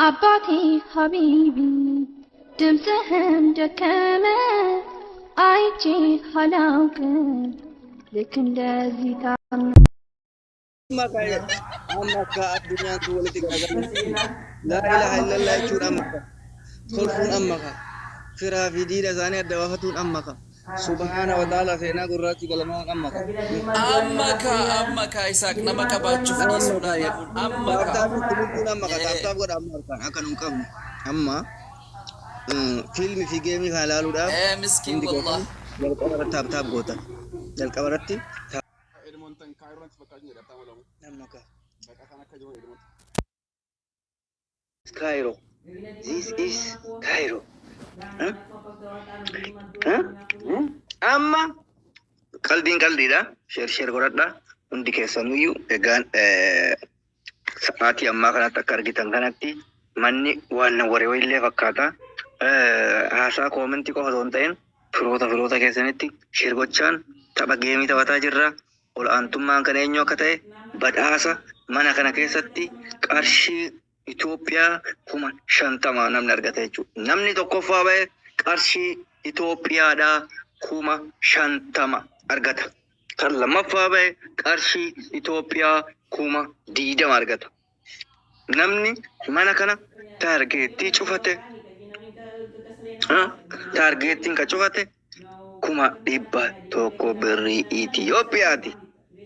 አባቴ ሀቢቢ ድምፅህም ደከመ አይቼ አላውቅም ልክ እንደዚህ ታመ Amma ka amma ka addunyaan tun walitti garagaluun laa ilaaha illallah jechuun amma ka kolfuun amma ka firaa fi diina isaanii adda baafatuun amma ka subhaana wa ta'ala seenaa gurraachi galmaa'uun amma ka. Amma kaa, amma kaa, Isaaq nama qabaachuuf Amma dhiisuudhaa ka dhabuun amma kaa. Tap tap itti mudduu amma ka tap tap godha amma harkaan akka nun qabne amma fiilmii fi game kana ilaaluudhaaf Ee miskiin hundi wallah. keessan jalqaba irratti tap tap gootan, jalqaba irratti. Edmonton Kaayiroon fakkaatu jedha ta'uu lamu. Amma ka Baqataan akka jiru Edmonton. Cairo. This is Cairo. Huh? Huh? Amma qalbiin qalbiidha. Share share godhadha. Hundi keessanuyyuu egaan sa'aatii ammaa kanatti akka argitan kanatti manni waan waree wayillee fakkaata. Haasaa comment qofa osoo hin ta'in firoota firoota keessanitti share gochaan tapha game taphataa jirra. Ol aantummaan kan eenyu akka ta'e badhaasa mana kana keessatti qarshii Itoophiyaa 50,000 namni argata jechuudha. Namni tokkoffaa ba'e qarshii Itoophiyaadhaa 50,000 argata. Kan lammaffaa ba'e qarshii Itoophiyaa 20,000 argata. Namni mana kana target cufate, targetiin kan cufate 100,000 birrii Itoophiyaati.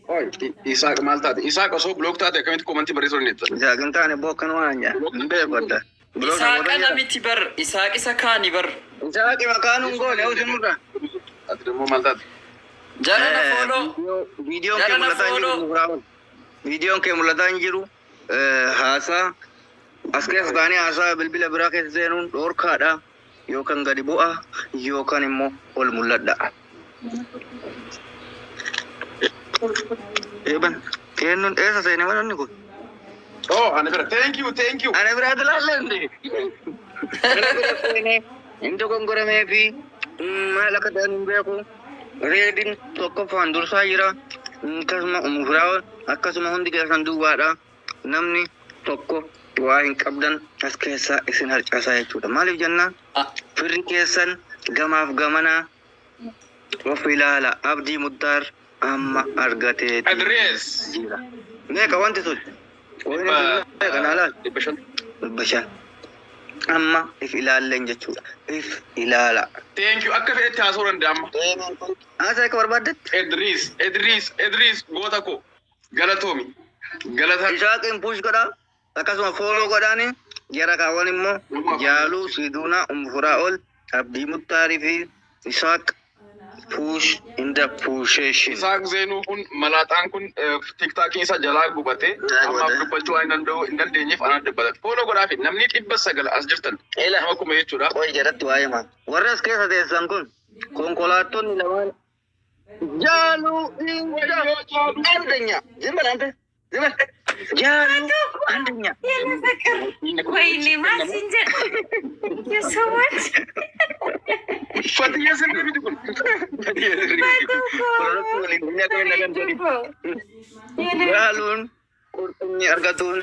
Oi, Isaaq maal taate? Isaaq osoo block taate akkamitti comment barreessuu dandeetta? Isaaq hin taane boo akkanuma naan jaa. Hin beeku adda. Block Isaaqa namoota jira. namiti bar, Isaaq isa kaani bar. Isaaqi maqaan hin goone hawsi nurra. Ati immoo maal taate? Jarana follow. Viidiyoon kee Jarana mul'ataa hin jiru follow. Mufraa'ol. Viidiyoon kee mul'ataa hin jiru. Haasaa as keessa taa'anii haasaa bilbila biraa keessa seenuun dhoorkaadha. Yookaan gadi bu'a yookaan immoo ol mul'adha. Eeban eenyuun eessa seene manni kun? Oh, ani bira. Thank you, thank you. Ana biraatti laallee ana bira seenee hin dogongoramee fi maal akka ta'an hin beeku. Reediin tokkoffaan dursaa jira. Akkasuma Mufraa'ol akkasuma hundi keessan duwwaadha. Namni tokko waa hin qabdan as keessaa isin harcaasaa jechuudha. Maaliif jennaan firri keessan gamaaf gamanaa of ilaala. Abdii Muddaar amma argateeti Adrees. jira. Meeqa wanti sun? Wayini sun meeqa naa laal? 500. 500. Amma if ilaalleen jechuudha. If ilaala. Thank you. Akka fedhetti haasa'uu danda'a amma. Haasaa akka barbaaddetti. Edriis, Edriis, Edriis goota koo. Galatoomi. Galata. Isaaqiin push godhaa. Akkasuma follow godhaani. Jara kaawwan immoo Jaaluu Siduunaa Umfuraa'ol Abdii Muttaarii fi Isaaq push in the pushation. Isaaq Zeenuu kun malaaxaan kun TikTokiin isaa jalaa gubatee Jalaa ammaaf gubatee. Dubbachuu waan hin danda'u hin dandeenyeef anaan dubbata. Follow godhaafi namni 900 as jirtan. Ila. Nama 1000 jechuudha. Qoy jalatti waa'ee maal? Warri as keessa teessan kun konkolaattonni lamaan Jaaluu አንደኛ ዝም በል አንተ ዝም በል ጃሉ አንደኛ። የኔ ፍቅር ወይኔ ማሲንጀር thank you so much. Fatiyya sirrii miti kun. Fatiyya sirrii miti kun. Jaaluun qurxummii argatuun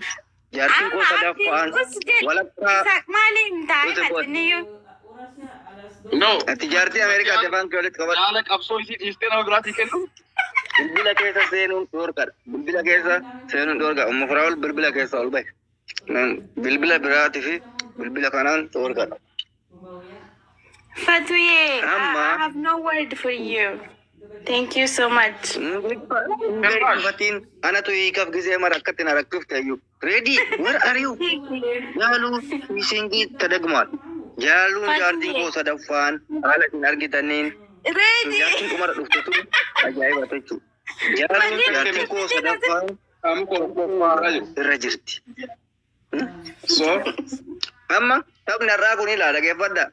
jaartiin koo sadaffaan walakkaa Maaliin taa'e ati No. Ati jaartii Ameerikaatti afaan kee walitti qabadhu. Jaala qabsoo isii dhiistee nama biraatii kennu. Bilbila keessa seenuun dhoorkadha. Bilbila keessa seenuun dhoorka. Ummu Firaa'ol bilbila keessa ol bahi. Bilbila biraatii fi bilbila kanaan dhoorkadha. Fatuye, Amma- I have no word for you. Thank you so much. Ingiliffatiin anatu hiikaaf gisee mara akkatti na rakkifte iyyuu. Ready? Where are you? Thank you. Jaaluu missing ተደግሟል. Jaaluun jaartiin koo sadaffaan haala isin argitaniin Ready? jaartiin dhumara dhufte tun ajaa'iba jechuudha. Jaaluun jaartiin koo sadaffaan Qaamu koo tokkoffaa jiru. irra jirti. So, Amma taphni har'aa kun ilaa dhageeffadha.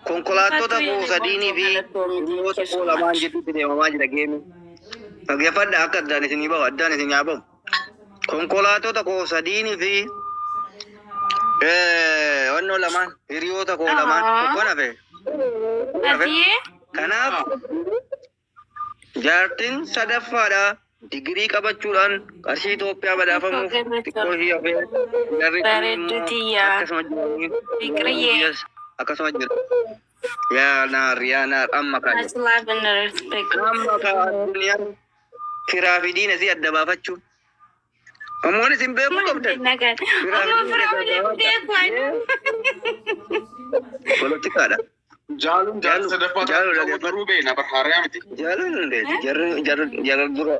Konkolaattota koo sadiinii fi hiriyoota koo lamaan jidduutti deemamaa jira game. Dhageeffadha akka addaan isinii bahu, addaan isin haa bahu. Konkolaattota koo sadiinii fi wannoo lamaan hiriyoota koo lamaan tokko hafe. Fatuye? Kanaaf jaartiin sadaffaadha. Digirii qabachuudhaan qarshii Itoophiyaa badhaafamuuf xiqqoo ishii hafee jarri kun Bareedduu immoo tiyyaa. akkasuma jiranii. Fiqiriyyee. Yes, akkasuma jira. Yaa naar, yaa naar, amma kaa Much love and respect. Amma kaa addunyaan firaa fi diina isii adda baafachuun. Ammoon isin beekuu qabdan. Nagaan. Firaa fi Amma diina isii firaa adda beeku ani. baafadha. Poolitikaadha. Jaaluun jaarsa Jaalu, sadaffaa jaalu ta'uu dhaggeeffadhu. garuu beekna barhaariyaa miti. Jaaluun hin beektu. Jarri jarri jarri dura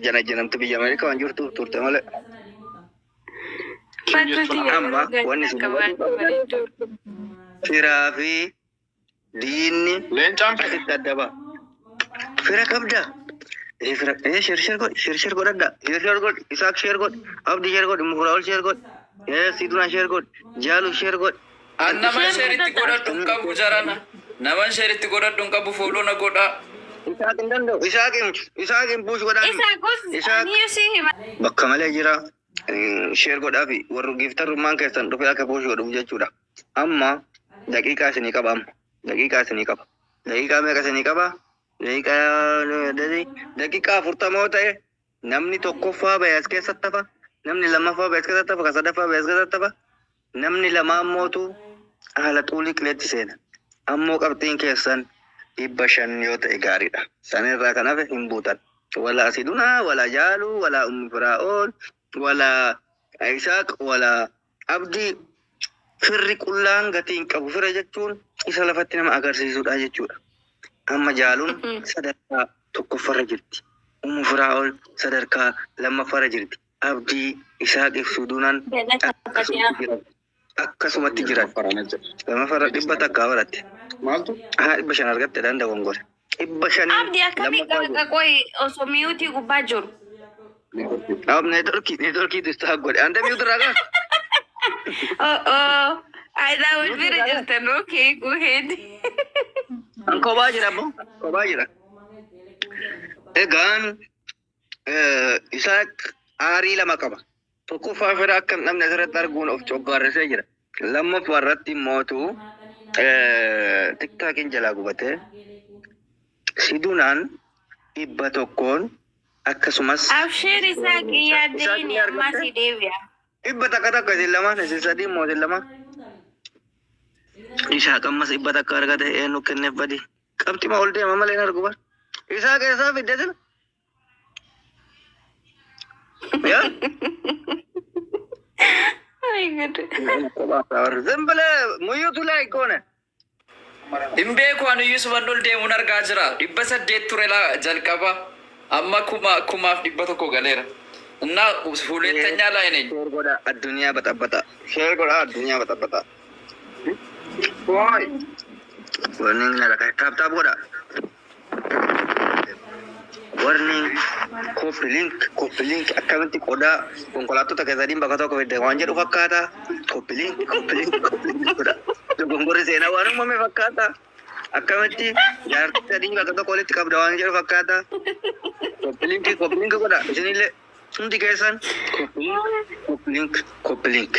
jana janamtu biyya Ameerikaa waan jirtuuf turte malee. Fattu tiyya Amma garuu wanni galcha isin qabaadhu hubachuu qabdan bareedduu. firaa fi diinni Leencaan fedhe. asitti adda ba'a. Fira qabda. Fira share share godhi, share share godhadha. Share share godhi, Isaak share godhi, Abdi share godhi, Mufraa'ol share godhi, Siduna share godhi, Jaalu share godhi. An nama Share share itti godhadha. godhadhu hin qabu jarana. Nama share itti godhadhu hin qabu follow na godhaa. Isaak hin danda'u. Isaak hin Isaak hin push godhaa. Isaa kus Isaak ani si hima. bakka malee jira. Share godhaa fi warri giftarummaan keessan dhufee akka push godhuuf jechuudha. Amma daqiiqaa isinii qaba amma. Daqiiqaa isinii qaba. Daqiiqaa meeqa isinii qaba? Daqiiqaa 40 ta'e namni tokkoffaa bahe as keessatti hafa. Namni lammaffaa bahe as keessatti hafa. Kan sadaffaa bahe as keessatti hafa. Namni lamaan mootu haala xuulii qileetti seena. Ammoo qabxiin keessan 500 yoo ta'e gaariidha. Sanirraa kan hafe hin buutan. Wala Asidunaa, wala Jaaluu, wala Ummi Firaa'oon, wala Isaaq, wala Abdii. Firri qullaan gatii hin qabu. Fira jechuun isa lafatti nama agarsiisudha jechuudha. Amma Jaaluun sadarkaa tokkoffarra jirti. Ummu Firaa'ol sadarkaa lammaffarra jirti. Abdii, Isaaqii fi Sudunaan Galata akkasumatti Fatiyaa. jiran. Akkasumatti jiran. Lammaffarra 100 baratte. Maaltu? Haa, 500 argatte danda gongore. 500n Abdi akkamii lammaffaa jiru. qaqa qoyi osoo mute gubbaa jiru. Ab networkii networkii disturb godhe. Anda mute irraa qaba. Oh oh. Ayidaa wal Mute bira irraa qaba. jirtan, okay, go ahead. An kophaa jira abbo. Kophaa jira. Egaan Isaaq aarii lama qaba. Tokkoffaa fira akka hin dhabne asirratti arguun of coggaarrisee jira. Lammaffaa irratti mootu TikTokiin jalaa gubatee Sidunaan 100n akkasumas Abshir Isaaq Isaaq yaaddeeni ni ammaa argatte si deebi'a. 100 takka isin lamaan isin sadii immoo isin lama. Isaaq ammas 100 argate eenyu kenneef badi. Qabxima ol deema malee hin argu bar. Isaaq eessaa fidde sila? Yaa? Ay gud. ዝም ብለህ mute ኡ ላይ ከሆነ Hin beeku ani iyyuu suman ol deemuun argaa jira. 800 ture laa jalqaba. Amma 1001 galeera. እና ሁለተኛ ላይ ነኝ። Share godha addunyaa baxabbata. Share godha addunyaa baxabbata. Waay. Warning na tap tap godha. Warning copy link, copy link akkamitti qodaa konkolaattota keessaniin bakka tokko fidde waan jedhu fakkaata. Copy link, copy link, copy link godha. Dogongorri seenaa waan uumame fakkaata. Akkamitti jaartii sadii bakka tokko walitti qabda waan jedhu fakkaata. Copy link, copy link godha. Isinillee hundi keessan copy link, copy link, copy link.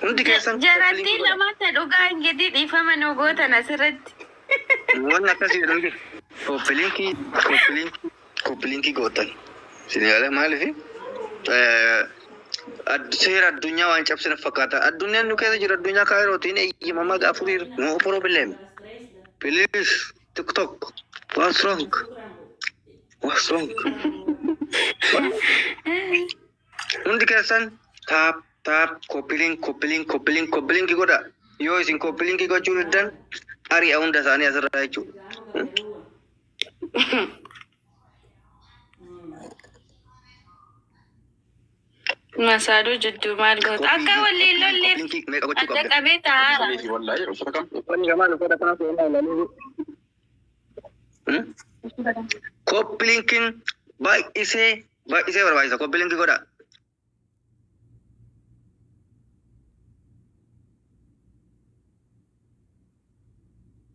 Hundi keessan copy link Jarattii godha. lamata dhugaa ingidii dhiifama nu gootan asirratti. Wanni akkasii jedhamu jiru. Copy link, copy link, copy link gootan. Isin yaala maaliif? Seera addunyaa waan cabsine fakkaata. Addunyaan nu keessa jiru addunyaa kaayirootiin eeyyamamaa afuriir no problem. Please, TikTok, what's wrong? What's wrong? Hundi keessan tap tap copy link, copy link, copy link, copy link godha. Yoo isin copy link gochuu diddan ari'a hunda isaanii asirraa jechuudha. Masaaduu jidduu maal goota? Akka waliin lolleef Copy link meeqa gochuu adda qabda? qabee taa'aara. Wallaahi uffata kam? Uffanni lamaan uffata kana seenaa ilaaluu. Copy linkiin baay'isee baay'isee barbaachisa. Copy link godha.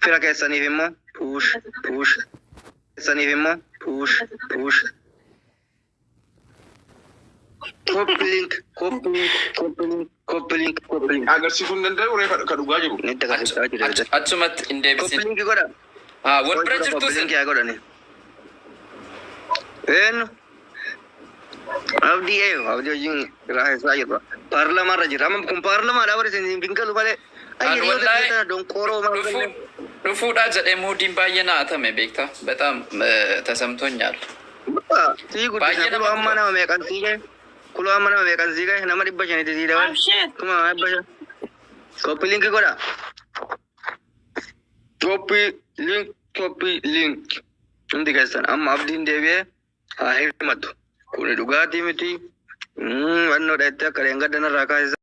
Fira keessaniif immoo push push keessaniif immoo push push. Copy link, copy link, copy link, copy link, copy link. Agarsiisuu hin danda'u reefa ka dhugaa jiru. Ni agarsiisaa jiru. Achumatti hin deebisin. Copy link godha. Haa, wal bira jirtu Copy isin. link haa godhani. Eenyu? Abdii eeyo abdii wajjin raasaa jirra. Paarlaamaa irra jira. Amma kun paarlaamaadha bara isin hin galu malee. Ay An hiriyoota wallahi biyya tana donqooroo maal galle. Dhufuudha jedhee muudiin baay'ee na atame beektaa በጣም ተሰምቶኛል። Sii guddisa Baay'ee kuloo nama amma guba. nama meeqan sii gahe? Kuloo amma nama meeqan sii gahe? Nama 500tti sii dabale. Abshir. Kuma 500. Copy link godha. Copy link, copy link. Hundi keessan amma abdiin deebi'ee haa himatu. Kuni dhugaatii miti. Wannoo dha jettee akka dheengadda narraa kaasisan.